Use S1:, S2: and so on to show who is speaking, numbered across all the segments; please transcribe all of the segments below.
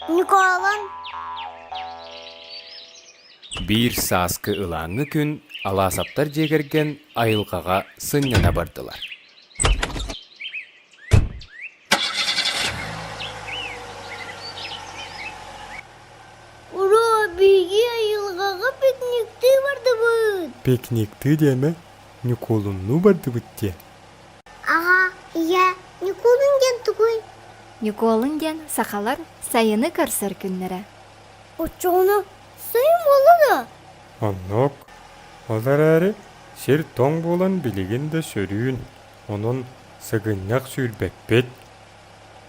S1: Ньукуолун.
S2: Биир сааскы ылааҥҥы күн Алаасаптар дьиэ кэргэн айылҕаҕа сынньана бардылар.
S1: Ура, биһиги айылҕаҕа пикниктыы бардыбыт.
S3: Пикниктыы диэмэ, Ньукуолуннуу бардыбыт диэ.
S1: Аҕа, ийэ, Ньукуолун диэн тугуй?
S4: Ньукуолун диэн сахалар сайыны көрсөр күннэрэ.
S1: Оччоҕуна сайын буолла да?
S3: Оннук. Ол эрээри сир тоҥ буолан билигин да сөрүүн, онон сыгынньах сүүрбэппит.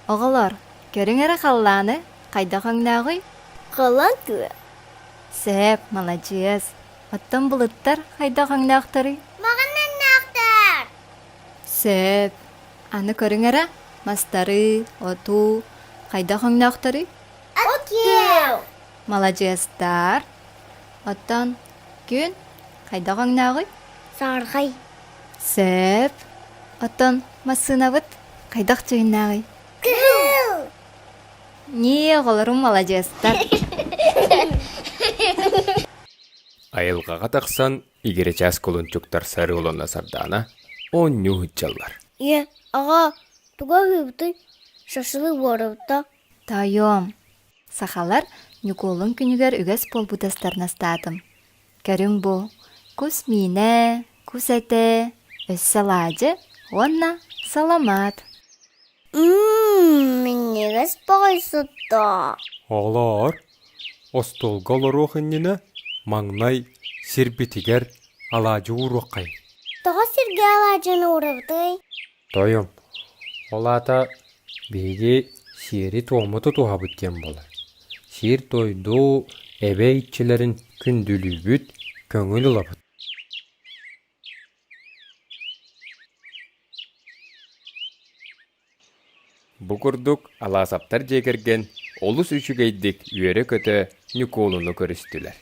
S4: Оҕолор, көрүҥ эрэ халлааны, хайдах өҥнөөҕүй?
S1: Халлаан күө.
S4: Сөп, маладьыас. Оттон былыттар хайдах өҥнөөхтөрүй?
S1: Маҕаннаннаахтар!
S4: Сөп. Аны көрүҥ эрэ, мастары, оту хайдах өҥнөөхтөрүй?
S1: От күөх!
S4: Маладьыастар. Оттон күн хайдах өҥнөөҕүй?
S1: Саҕархай.
S4: Сөп. Оттон массыынабыт хайдах дьүһүннээҕий?
S1: Кыһыл!
S4: Ньии, оҕолорум маладьыастар.
S2: Айылҕаҕа тахсан игирэчээс кулунчуктар сарыылана сардаана оонньуу сылдьаллар.
S1: Ийэ, аҕа, тугу аһыыбытый? Шашлык буорабыта.
S4: Тоойуом, сахалар Ньукуолун күнүгэр үгэс буолбут астарын астаатым. Көрүҥ бу, кус миинэ, кус этэ, өссө алаадьы уонна саламаат.
S1: Мм, минньигэс баҕайы сыттаах.
S3: Оҕолоор, остуолга олоруох иннинэ маҥнай сирбитигэр алаадьы ууруоххайыҥ.
S1: Тоҕо сиргэ алаадьыны уурабытый?
S3: Тойон, ол аата биһиги сиэри-туому тутуһабыт диэн буолар. Сир-дойду эбэ иччилэрин күндүлүүбүт, көҥүл ылабыт.
S2: Бу курдук Алаасаптар дьиэ кэргэн олус үчүгэйдик үөрэ-көтө Ньукуолуну көрүстүлэр.